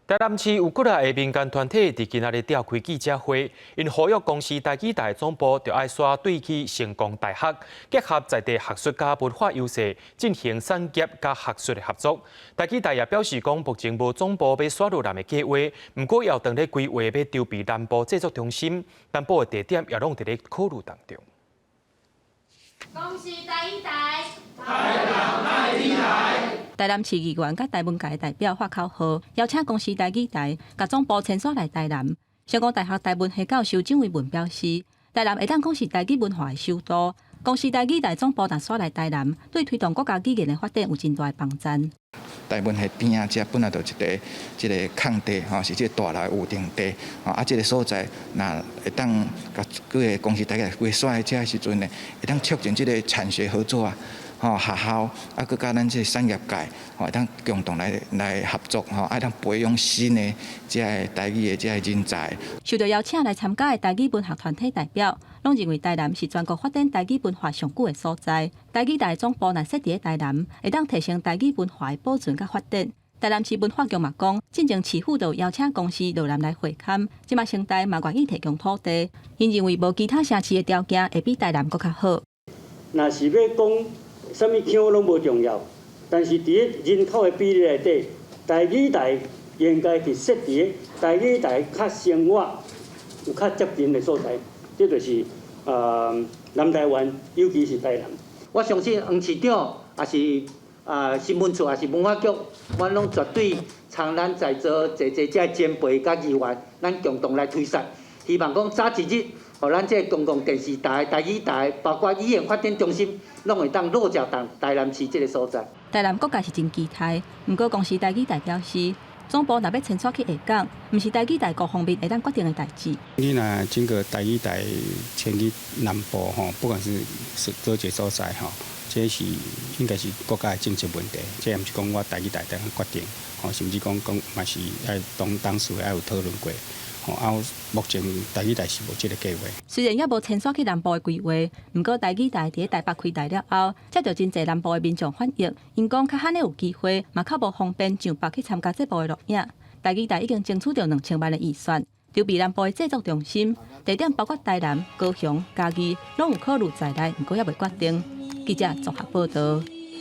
台南市有幾若个民間團體佇今仔日召開記者會，𪜶呼籲公視台語台總部著愛徙對去成功大學，結合在地學術佮文化優勢，進行產業佮學術的合作。台語台也表示講，目前無總部欲徙落南的計劃，毋過猶當咧規劃欲籌備南部製作中心，南部的地點也攏佇咧考慮當中。公視台語台，台南愛你來。台南市議員佮台文界代表發口號，邀請公視台語台共總部遷徙來台南。成功大學台文系教授鄭維文表示，台南會當講是台語文化的首都，公視台語台總部若徙來台南，對推動國家語言的發展有真大的幫助。台文系邊仔遮本來就一個這个空地吼，是這个大樓有閒地吼，啊，這个所在若會當共幾个公視台語台徙來遮的時陣呢，會當促進這個產學合作啊。吼，學校啊，閣佮咱這个產業界吼，會當共同來合作吼，啊，當培養新的這个台語的這个人才。受到邀請來參加的台語文學團體代表，攏認為台南是全國發展台語文化上久的所在。台語台總部若設佇咧台南，會當提升台語文化的保存佮發展。台南市文化局嘛講，進前市府就邀請公視落南來會勘，這馬成大嘛願意提供土地。𪜶認為無其他城市的條件會比台南閣較好。若是欲講啥物腔攏無重要，但是佇咧人口的比例內底，台語台應該佇設佇咧台語台較生活有較接近的所在，這就是南台灣，尤其是台南。我相信黃市長，也是新聞處，也是文化局，阮攏絕對參咱在座濟濟這前輩佮議員，咱共同來推捒，希望講早一日，予咱這個公共電視台、台語台，包括語言發展中心，攏會當落腳佇台南市這个所在。台南各界是真期待，毋過公視台語台表示，總部若欲遷徙去下港，毋是台語台各方面會當決定的代誌。你若整個台語台遷去南部吼，不管是佗一个所在吼，這是應該是國家的政策問題，這毋是講我台語台當決定，吼，甚至講講嘛是愛當當時愛有討論過。吼啊，目前台語台是無這个計劃。雖然猶無遷徙去南部的規劃，毋過台語台佇咧台北開台了後，接著真濟南部的民眾反映，𪜶講較罕會有機會，嘛較無方便上北去參加節目的錄影。台語台已經爭取著2000萬的預算，籌備南部的製作中心，地點包括台南、高雄、嘉義，攏有考慮在內，毋過猶未決定。記者綜合報導。